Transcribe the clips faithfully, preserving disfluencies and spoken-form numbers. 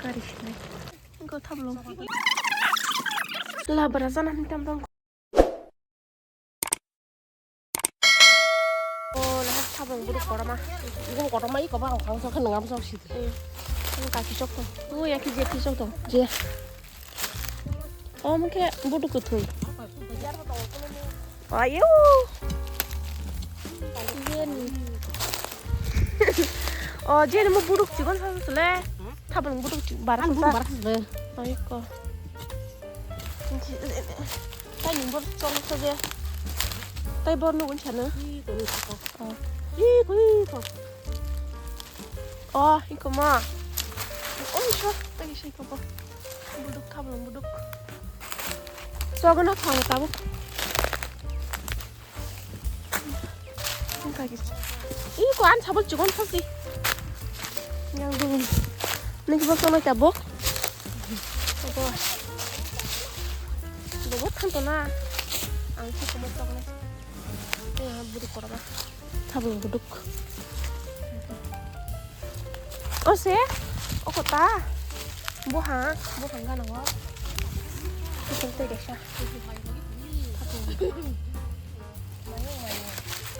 Kari sinai. Go thablo. Labra jana hintam rong. Oh, lahar thablo buru koroma. Buru koroma i koba ang khang sok nang am sok sit. Eh. Ang kaki sok to. Oh, ya ki je ki sok to. Je. Oh, mungke buru kuthung. Ayo. Jeni. Oh, jeni mo buduk chikon sa sule. Thabang buduk chik bar sa. Bar sa. Ayo ko. Tai ni bor chong sa je. Tai bor no gun chana. Oh. Iko, iko. Oh, iko ma. Oh, iso. Tai iso iko bo. Buduk thabang buduk. Chogono thang tabuk. Ih, ko an sabol chikon sasi. Yang dun. Niki bo sonai tabuk. Tabuk. Tabuk thanto na. Ang si komo chogono. Eh, buduk koroma. Thabang buduk. O se, o kota. Boha, boha gana o. Kusung tei kaisa.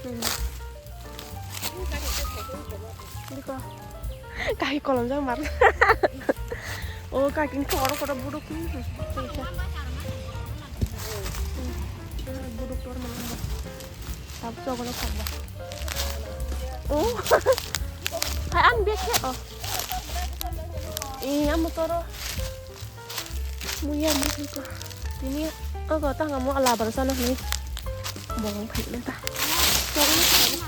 Hmm. Biko. Kai kolom jang mar. O kaking koro koro buduk. Hmm. Kaisa. Hmm. Buduk tor mana. Tabuk chogono thangba. Oh. Hai, an bag khe, oh. Eh, amo toro. Muya, muya ko. Tini, oh, ko tang amo ala bar sana ni. Bong khai na ta. Chogono thangba.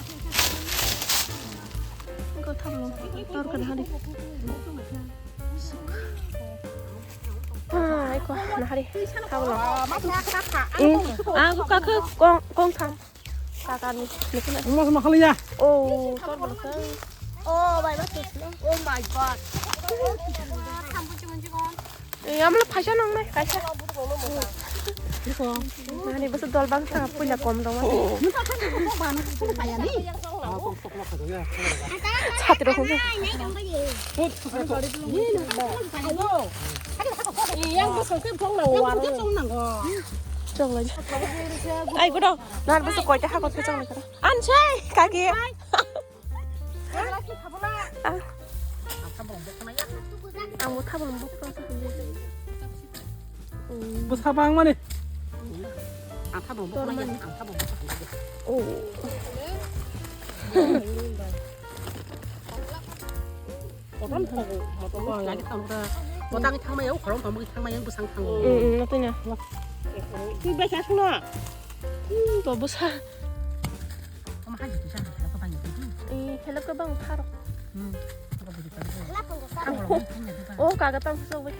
Ko thamlo. Tor kan hari. Ai ko, nahari. Thablo. Eh, aku kakak kong, kong tham. Kakak ni, nukuna. Mas mahal ya. Oh, tor bolo ka. Oh, bai, bai, tos na. Oh my God. Eh, amla phaisa nang nai, kaisa. Nani basa dol bang sa puila kom dong. Chhatri rok. Yang bwswk khe chong nango, aro. Chong lai. Ai, gudo, nar bwswk koita hakot khe chong lai kara. Ansai, kaki. Ah. Ang bo thabang bok. Bwsa bang mani. Ang thabang bok mani. Ang thabang bok. Oh. Kotom thago, motom bok lagi thago. Botang thangmaya, khorong tongmani thangmaya, bwsang thago. Hmm, hmm, notoi na. Twi bai sa suna. Hmm, to bwsa. Tamo hai jisa, helok bang. Eh, helok bang pharo. Hmm. Oh, kaga tang sa bai.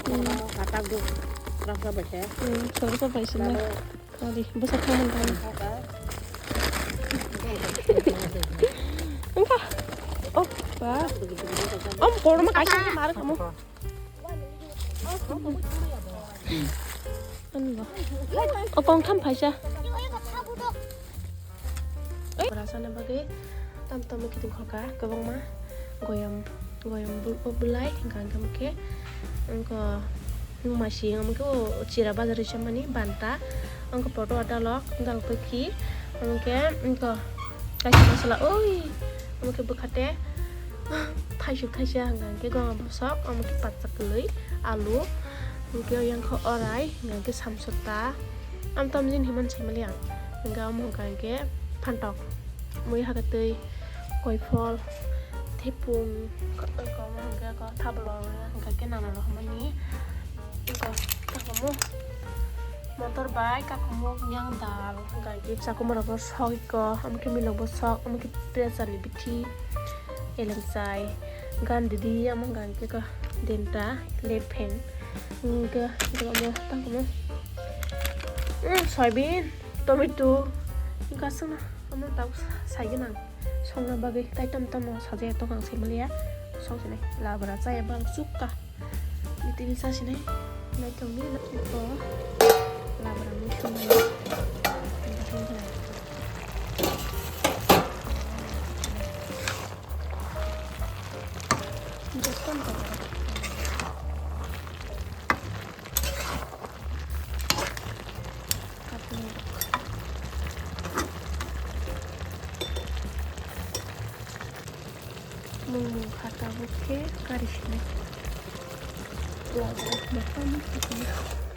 Hmm. Katak do. Rasa bai sa. Hmm, so sa bai sila. Kali, bwsa thangmani thang. Engka. Oh, ba. Om, korma kaisa mar kamu. Ani ba. O kong tham phaisa. Rasa na bagwi tam tam kiting khorka kwbangma goyam. Goyam bu-, o bulai, hingka hingka mokhe, wngkha, wngma si, wngma khe o chira bazar risa mani banta, wngkha poto o dalok, dalok twi khi, wngkhe, wngkha, kaisa masala, oi, wngkhe bwkhate, thaisuk thaisa, hingka hingke goma bosok, wngkhe patsa kwlwi, alu, wngkhe oyang khe orai, hingka hingke samsota, am tam jin himan sai mali ang, hingka omo hingka hingke phantok, mui hakhe twi. Koiphol, thepung, ko-, ko-, hingke ko thablo, hingke ke nana rohormani, ko thakomo, motor bai, kakomo, yang dal, hingke ke chakomorok bo sok iko, amo ke milok bo sok, amo ke pressure ni bithi, elem chai, gan didi, amo hingke ko denta, lepheng, hingke, hingke omo thakomo, mm, soybean, tomato, hingke aswkno, omo tabuk sai gwnang. Songna bagwi tai tam tamo sajaya tongkang se maliya. Song sinai labra chaya bang chukka. Mitini sa sinai. Naithok ni naithok. Labra mui songmani. Joto no Mung mung kha tabuk khe kari sinai. Wah, wah, wah, wah, wah.